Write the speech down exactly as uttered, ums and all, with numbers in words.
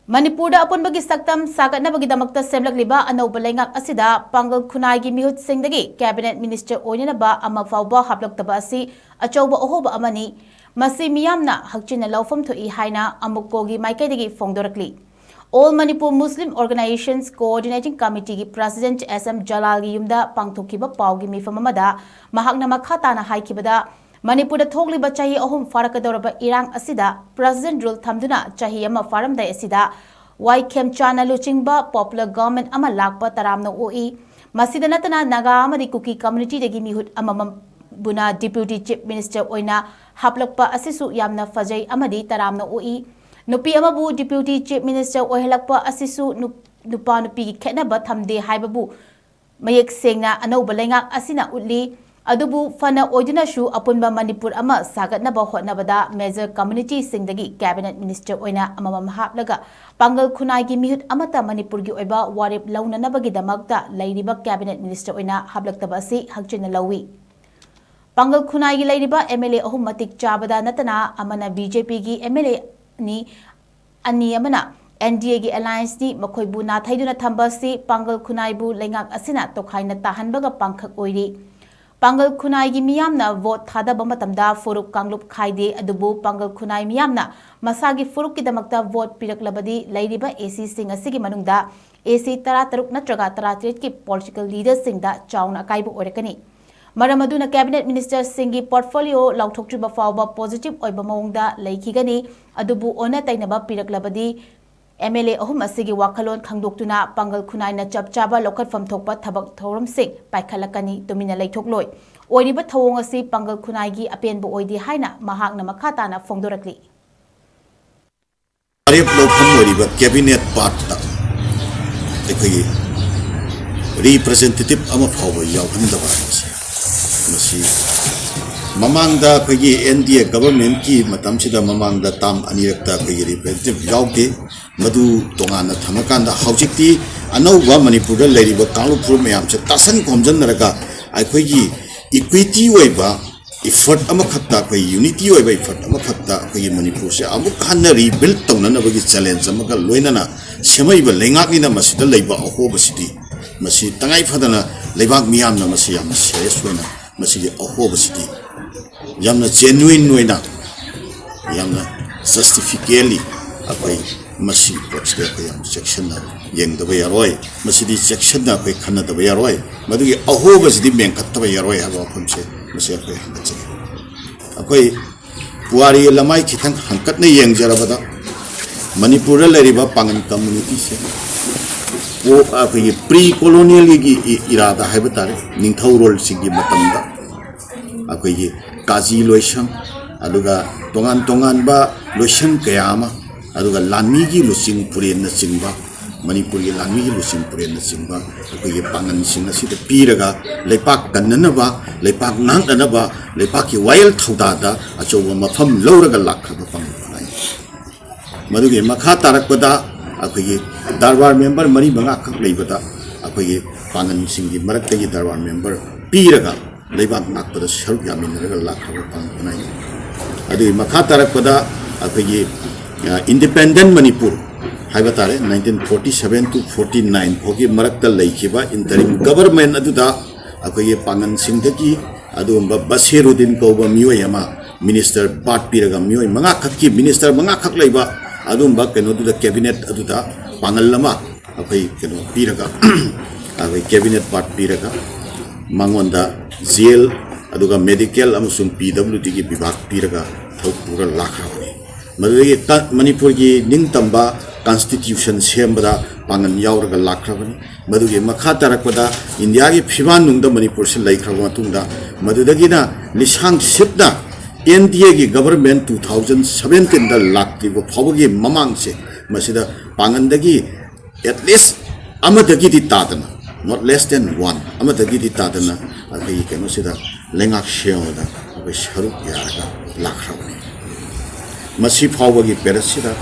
ꯃꯅꯤꯄꯨꯔꯗ ꯑꯄꯨꯟꯕꯒꯤ ꯁꯛꯇꯝ ꯁꯥꯒꯠꯅꯕꯒꯤꯗꯃꯛꯇ ꯁꯦꯝꯂꯛꯂꯤꯕ ꯑꯅꯧꯕ ꯂꯩꯉꯥꯛ ꯑꯁꯤꯗ ꯄꯥꯡꯒꯜ ꯈꯨꯟꯅꯥꯏꯒꯤ ꯃꯤꯍꯨꯠꯁꯤꯡꯗꯒꯤ cabinet minister ꯑꯣꯏꯅꯅꯕ ꯑꯃ ꯐꯥꯎꯕ ꯍꯥꯞꯂꯛꯇꯕ ꯑꯁꯤ ꯑꯆꯧꯕ ꯑꯍꯣꯕ ꯑꯃꯅꯤ꯫ ꯃꯁꯤ ꯃꯤꯌꯥꯝꯅ ꯍꯛꯆꯤꯟꯅ ꯂꯧꯐꯝ ꯊꯣꯛꯏ ꯍꯥꯏꯅ ꯑꯃꯨꯛꯀꯣꯒꯤ ꯃꯥꯏꯀꯩꯗꯒꯤ ꯐꯣꯡꯗꯣꯔꯛꯂꯤ꯫ All Manipur Muslim Organizations Coordinating Committeeꯒꯤ president S M ꯖꯂꯥꯜꯒꯤ ꯌꯨꯝꯗ ꯄꯥꯡꯊꯣꯛꯈꯤꯕ ꯄꯥꯎꯒꯤ ꯃꯤꯐꯝ ꯑꯃꯗ ꯃꯍꯥꯛꯅ ꯃꯈꯥ ꯇꯥꯅ ꯍꯥꯏꯈꯤꯕꯗ, ꯃꯅꯤꯄꯨꯔꯗ ꯊꯣꯛꯂꯤꯕ ꯆꯍꯤ ꯑꯍꯨꯝ ꯐꯥꯔꯛꯀꯗꯧꯔꯕ ꯏꯔꯥꯡ ꯑꯁꯤꯗ president rule ꯊꯝꯗꯨꯅ ꯆꯍꯤ ꯑꯃ ꯐꯥꯔꯝꯗꯥꯏ ꯑꯁꯤꯗ ꯋꯥꯏ ꯈꯦꯝꯆꯥꯟꯅ ꯂꯨꯆꯤꯡꯕ popular government ꯑꯃ ꯂꯥꯛꯄ ꯇꯔꯥꯝꯅ ꯑꯣꯛꯏ꯫ ꯃꯁꯤꯗ ꯅꯠꯇꯅ ꯅꯥꯒꯥ ꯑꯃꯗꯤ ꯀꯨꯀꯤ communityꯗꯒꯤ ꯃꯤꯍꯨꯠ ꯑꯃꯃꯝꯕꯨꯅ deputy chief minister ꯑꯣꯏꯅ ꯍꯥꯞꯂꯛꯄ ꯑꯁꯤꯁꯨ ꯌꯥꯝꯅ ꯐꯖꯩ ꯑꯃꯗꯤ ꯇꯔꯥꯝꯅ ꯑꯣꯛꯏ꯫ ꯅꯨꯄꯤ ꯑꯃꯕꯨ deputy chief minister ꯑꯣꯏꯍꯜꯂꯛꯄ ꯑꯁꯤꯁꯨ ꯅꯨ-, ꯅꯨꯄꯥ ꯅꯨꯄꯤꯒꯤ ꯈꯦꯠꯅꯕ ꯊꯝꯗꯦ ꯍꯥꯏꯕꯕꯨ ꯃꯌꯦꯛ ꯁꯦꯡꯅ ꯑꯅꯧꯕ ꯂꯩꯉꯥꯛ ꯑꯁꯤꯅ ꯎꯠꯂꯤ꯫ ꯑꯗꯨꯕꯨ ꯐꯅ ꯑꯣꯏꯗꯨꯅꯁꯨ ꯑꯄꯨꯟꯕ ꯃꯅꯤꯄꯨꯔ ꯑꯃ ꯁꯥꯒꯠꯅꯕ ꯍꯣꯠꯅꯕꯗ major communityꯁꯤꯡꯗꯒꯤ cabinet minister ꯑꯣꯏꯅ ꯑꯃꯃꯝ ꯍꯥꯞꯂꯒ ꯄꯥꯡꯒꯜ ꯈꯨꯟꯅꯥꯏꯒꯤ ꯃꯤꯍꯨꯠ ꯑꯃꯠꯇ ꯃꯅꯤꯄꯨꯔꯒꯤ ꯑꯣꯏꯕ ꯋꯥꯔꯦꯞ ꯂꯧꯅꯅꯕꯒꯤꯗꯃꯛꯇ ꯂꯩꯔꯤꯕ cabinet minister ꯑꯣꯏꯅ ꯍꯥꯞꯂꯛꯇꯕ ꯑꯁꯤ ꯍꯛꯆꯤꯟꯅ ꯂꯧꯏ꯫ ꯄꯥꯡꯒꯜ ꯈꯨꯟꯅꯥꯏꯒꯤ ꯂꯩꯔꯤꯕ MLA ꯑꯍꯨꯝ ꯃꯇꯤꯛ ꯆꯥꯕꯗ ꯅꯠꯇꯅ ꯑꯃꯅ BJPꯒꯤ MLAꯅꯤ, ꯑꯅꯤ ꯑꯃꯅ NDAꯒꯤ allianceꯅꯤ꯫ ꯃꯈꯣꯏꯕꯨ ꯅꯥꯊꯩꯗꯨꯅ ꯊꯝꯕ ꯑꯁꯤ ꯄꯥꯡꯒꯜ ꯈꯨꯟꯅꯥꯏꯕꯨ ꯂꯩꯉꯥꯛ ꯑꯁꯤꯅ ꯇꯣꯈꯥꯏꯅ ꯇꯥꯍꯟꯕꯒ ꯄꯥꯡꯈꯛ ꯑꯣꯏꯔꯤ꯫ ꯄꯥꯡꯒꯜ ꯈꯨꯟꯅꯥꯏꯒꯤ ꯃꯤꯌꯥꯝꯅ vote ꯊꯥꯗꯕ ꯃꯇꯝꯗ ꯐꯨꯔꯨꯞ ꯀꯥꯡꯂꯨꯞ ꯈꯥꯏꯗꯦ, ꯑꯗꯨꯕꯨ ꯄꯥꯡꯒꯜ ꯈꯨꯟꯅꯥꯏ ꯃꯤꯌꯥꯝꯅ ꯃꯁꯥꯒꯤ ꯐꯨꯔꯨꯞꯀꯤꯗꯃꯛꯇ vote ꯄꯤꯔꯛꯂꯕꯗꯤ ꯂꯩꯔꯤꯕ ACꯁꯤꯡ ꯑꯁꯤꯒꯤ ꯃꯅꯨꯡꯗ AC ꯇꯔꯥꯇꯔꯨꯛ ꯅꯠꯇ꯭ꯔꯒ ꯇꯔꯥꯇꯔꯦꯠꯀꯤ political leaderꯁꯤꯡꯗ ꯆꯥꯎꯅ ꯑꯀꯥꯏꯕ ꯑꯣꯏꯔꯛꯀꯅꯤ꯫ ꯃꯔꯝ ꯑꯗꯨꯅ cabinet ministerꯁꯤꯡꯒꯤ portfolio ꯂꯥꯎꯊꯣꯛꯇ꯭ꯔꯤꯕ ꯐꯥꯎꯕ positive ꯑꯣꯏꯕ ꯃꯑꯣꯡꯗ ꯂꯩꯈꯤꯒꯅꯤ꯫ ꯑꯗꯨꯕꯨ ꯑꯣꯟꯅ ꯇꯩꯅꯕ ꯄꯤꯔꯛꯂꯕꯗꯤ MLA ꯑꯍꯨꯝ ꯑꯁꯤꯒꯤ ꯋꯥꯈꯜꯂꯣꯟ ꯈꯪꯗꯣꯛꯇꯨꯅ ꯄꯥꯡꯒꯜ ꯈꯨꯟꯅꯥꯏꯅ ꯆꯞ ꯆꯥꯕ ꯂꯧꯈꯠꯐꯝ ꯊꯣꯛꯄ ꯊꯕꯛ ꯊꯧꯔꯝꯁꯤꯡ ꯄꯥꯏꯈꯠꯂꯛꯀꯅꯤ, ꯇꯨꯃꯤꯟꯅ ꯂꯩꯊꯣꯛꯂꯣꯏ꯫ ꯑꯣꯏꯔꯤꯕ ꯊꯧꯑꯣꯡ ꯑꯁꯤ ꯄꯥꯡꯒꯜ ꯈꯨꯟꯅꯥꯏꯒꯤ ꯑꯄꯦꯟꯕ ꯑꯣꯏꯗꯦ ꯍꯥꯏꯅ ꯃꯍꯥꯛꯅ ꯃꯈꯥ ꯇꯥꯅ ꯐꯣꯡꯗꯣꯔꯛꯂꯤ꯫ ꯋꯥꯔꯦꯞ ꯂꯧꯐꯝ ꯑꯣꯏꯔꯤꯕ cabinet partꯇ ꯑꯩꯈꯣꯏꯒꯤ representative ꯑꯃ ꯐꯥꯎꯕ ꯌꯥꯎꯍꯟꯗꯕ ꯍꯥꯏꯕꯁꯤ, ꯃꯁꯤ ꯃꯃꯥꯡꯗ ꯑꯩꯈꯣꯏꯒꯤ NDA governmentꯀꯤ ꯃꯇꯝꯁꯤꯗ ꯃꯃꯥꯡꯗ term ꯑꯅꯤꯔꯛꯇ ꯑꯩꯈꯣꯏꯒꯤ representative ꯌꯥꯎꯗꯦ꯫ ꯃꯗꯨ ꯇꯣꯉꯥꯟꯅ ꯊꯝꯃꯀꯥꯟꯗ ꯍꯧꯖꯤꯛꯇꯤ ꯑꯅꯧꯕ ꯃꯅꯤꯄꯨꯔꯗ ꯂꯩꯔꯤꯕ ꯀꯥꯡꯂꯨꯞ ꯐꯨꯔꯨꯞ ꯃꯌꯥꯝꯁꯦ ꯇꯥꯁꯟ ꯈꯣꯝꯖꯤꯟꯅꯔꯒ ꯑꯩꯈꯣꯏꯒꯤ equity ꯑꯣꯏꯕ effort ꯑꯃꯈꯛꯇ, ꯑꯩꯈꯣꯏ unity ꯑꯣꯏꯕ effort ꯑꯃꯈꯛꯇ ꯑꯩꯈꯣꯏꯒꯤ ꯃꯅꯤꯄꯨꯔꯁꯦ ꯑꯃꯨꯛ ꯍꯟꯅ rebuild ꯇꯧꯅꯅꯕꯒꯤ challenge ꯑꯃꯒ ꯂꯣꯏꯅꯅ ꯁꯦꯝꯃꯛꯏꯕ ꯂꯩꯉꯥꯛꯅꯤꯅ ꯃꯁꯤꯗ ꯂꯩꯕ ꯑꯍꯣꯕꯁꯤꯗꯤ, ꯃꯁꯤ ꯇꯉꯥꯏ ꯐꯗꯅ ꯂꯩꯕꯥꯛ ꯃꯤꯌꯥꯝꯅ ꯃꯁꯤ ꯌꯥꯝꯅ serious ꯑꯣꯏꯅ, ꯃꯁꯤꯒꯤ ꯑꯍꯣꯕꯁꯤꯗꯤ ꯌꯥꯝꯅ genuine ꯑꯣꯏꯅ, ꯌꯥꯝꯅ justifically ꯑꯩꯈꯣꯏ ꯃꯁꯤꯒꯤ ꯄꯣꯠꯁꯤꯗ ꯑꯩꯈꯣꯏ ꯌꯥꯝ ꯆꯦꯛꯁꯤꯟꯅ ꯌꯦꯡꯗꯕ ꯌꯥꯔꯣꯏ꯫ ꯃꯁꯤꯗꯤ ꯆꯦꯛꯁꯤꯟꯅ ꯑꯩꯈꯣꯏ ꯈꯟꯅꯗꯕ ꯌꯥꯔꯣꯏ꯫ ꯃꯗꯨꯒꯤ ꯑꯍꯣꯕꯁꯤꯗꯤ ꯃꯦꯟꯈꯠꯇꯕ ꯌꯥꯔꯣꯏ ꯍꯥꯏꯕ ꯋꯥꯐꯝꯁꯦ ꯃꯁꯤ ꯑꯩꯈꯣꯏ ꯍꯟꯅ ꯆꯠꯆꯩ꯫ ꯑꯩꯈꯣꯏ ꯄꯨꯋꯥꯔꯤ ꯂꯃꯥꯏ ꯈꯤꯇꯪ ꯍꯪꯀꯠꯅ ꯌꯦꯡꯖꯔꯕꯗ, ꯃꯅꯤꯄꯨꯔꯗ ꯂꯩꯔꯤꯕ ꯄꯥꯉꯟ communityꯁꯦ ꯑꯩꯈꯣꯏꯒꯤ pre colonialꯒꯤ ꯏꯔꯥꯗ ꯍꯥꯏꯕ ꯇꯥꯔꯦ, ꯅꯤꯡꯊꯧꯔꯣꯜꯁꯤꯡꯒꯤ ꯃꯇꯝꯗ ꯑꯩꯈꯣꯏꯒꯤ ꯀꯥꯖꯤ ꯂꯣꯏꯁꯪ, ꯑꯗꯨꯒ ꯇꯣꯉꯥꯟ ꯇꯣꯉꯥꯟꯕ ꯂꯣꯏꯁꯪ ꯀꯌꯥ ꯑꯃ, ꯑꯗꯨꯒ ꯂꯥꯟꯃꯤꯒꯤ ꯂꯨꯆꯤꯡ ꯄꯨꯔꯦꯟꯅꯆꯤꯡꯕ, ꯃꯅꯤꯄꯨꯔꯒꯤ ꯂꯥꯟꯃꯤꯒꯤ ꯂꯨꯆꯤꯡ ꯄꯨꯔꯦꯟꯅꯆꯤꯡꯕ ꯑꯩꯈꯣꯏꯒꯤ ꯄꯥꯡꯒꯜꯁꯤꯡ ꯑꯁꯤꯗ ꯄꯤꯔꯒ ꯂꯩꯄꯥꯛ ꯀꯟꯅꯅꯕ, ꯂꯩꯄꯥꯛ ꯉꯥꯛꯅꯅꯕ, ꯂꯩꯄꯥꯛꯀꯤ ꯋꯥꯌꯦꯜ ꯊꯧꯗꯥꯗ ꯑꯆꯧꯕ ꯃꯐꯝ ꯂꯧꯔꯒ ꯂꯥꯛꯈ꯭ꯔꯕ ꯄꯥꯡꯒꯜ ꯈꯨꯟꯅꯥꯏꯅꯤ꯫ ꯃꯗꯨꯒꯤ ꯃꯈꯥ ꯇꯥꯔꯛꯄꯗ ꯑꯩꯈꯣꯏꯒꯤ ꯗꯔꯕꯥꯔ member ꯃꯔꯤ ꯃꯉꯥꯈꯛ ꯂꯩꯕꯗ ꯑꯩꯈꯣꯏꯒꯤ ꯄꯥꯡꯒꯜꯁꯤꯡꯒꯤ ꯃꯔꯛꯇꯒꯤ ꯗꯔꯕꯥꯔ member ꯄꯤꯔꯒ ꯂꯩꯕꯥꯛ ꯉꯥꯛꯄꯗ ꯁꯔꯨꯛ ꯌꯥꯃꯤꯟꯅꯔꯒ ꯂꯥꯛꯈ꯭ꯔꯕ ꯄꯥꯡꯒꯜ ꯈꯨꯟꯅꯥꯏꯅꯤ꯫ ꯑꯗꯨꯒꯤ ꯃꯈꯥ ꯇꯥꯔꯛꯄꯗ ꯑꯩꯈꯣꯏꯒꯤ independent ꯃꯅꯤꯄꯨꯔ ꯍꯥꯏꯕ ꯇꯥꯔꯦ, nineteen forty seven to forty nine ꯐꯥꯎꯒꯤ ꯃꯔꯛꯇ ꯂꯩꯈꯤꯕ interim government ꯑꯗꯨꯗ ꯑꯩꯈꯣꯏꯒꯤ ꯄꯥꯡꯒꯜꯁꯤꯡꯗꯒꯤ ꯑꯗꯨꯒꯨꯝꯕ ꯕꯁꯤꯔꯨꯗꯤꯟ ꯀꯧꯕ ꯃꯤꯑꯣꯏ ꯑꯃ minister ꯄꯥꯠ ꯄꯤꯔꯒ, ꯃꯤꯑꯣꯏ ꯃꯉꯥꯈꯛꯀꯤ minister ꯃꯉꯥꯈꯛ ꯂꯩꯕ ꯑꯗꯨꯒꯨꯝꯕ ꯀꯩꯅꯣꯗꯨꯗ cabinet ꯑꯗꯨꯗ ꯄꯥꯡꯒꯜ ꯑꯃ ꯑꯩꯈꯣꯏ ꯀꯩꯅꯣ ꯄꯤꯔꯒ, ꯑꯩꯈꯣꯏ cabinet ꯄꯥꯠ ꯄꯤꯔꯒ ꯃꯉꯣꯟꯗ jail, ꯑꯗꯨꯒ medical ꯑꯃꯁꯨꯡ P W Dꯒꯤ ꯕꯤꯚꯥꯒ ꯄꯤꯔꯒ ꯊꯕꯛ ꯄꯨꯔ ꯂꯥꯛꯈ꯭ꯔꯕꯅꯤ꯫ ꯃꯗꯨꯗꯒꯤ ꯇ-, ꯃꯅꯤꯄꯨꯔꯒꯤ ꯅꯤꯡꯇꯝꯕ constitution ꯁꯦꯝꯕꯗ ꯄꯥꯡꯒꯜ ꯌꯥꯎꯔꯒ ꯂꯥꯛꯈ꯭ꯔꯕꯅꯤ꯫ ꯃꯗꯨꯒꯤ ꯃꯈꯥ ꯇꯥꯔꯛꯄꯗ ꯏꯟꯗꯤꯌꯥꯒꯤ ꯐꯤꯕꯥꯟꯅꯨꯡꯗ ꯃꯅꯤꯄꯨꯔꯁꯤ ꯂꯩꯈ꯭ꯔꯕ ꯃꯇꯨꯡꯗ, ꯃꯗꯨꯗꯒꯤꯅ ꯂꯤꯁꯥꯡ ꯁꯤꯠꯅ N D Aꯒꯤ government two thousand seventeenꯗ ꯂꯥꯛꯇ꯭ꯔꯤꯕ ꯐꯥꯎꯕꯒꯤ ꯃꯃꯥꯡꯁꯦ, ꯃꯁꯤꯗ ꯄꯥꯡꯒꯜꯗꯒꯤ at least ꯑꯃꯗꯒꯤꯗꯤ ꯇꯥꯗꯅ, not less than one, ꯑꯃꯗꯒꯤꯗꯤ ꯇꯥꯗꯅ ꯑꯩꯈꯣꯏꯒꯤ ꯀꯩꯅꯣꯁꯤꯗ ꯂꯩꯉꯥꯛ ꯁꯦꯝꯕꯗ ꯑꯩꯈꯣꯏ ꯁꯔꯨꯛ ꯌꯥꯔꯒ ꯂꯥꯛꯈ꯭ꯔꯕꯅꯤ꯫ ꯃꯁꯤ ꯐꯥꯎꯕꯒꯤ periodꯁꯤꯗ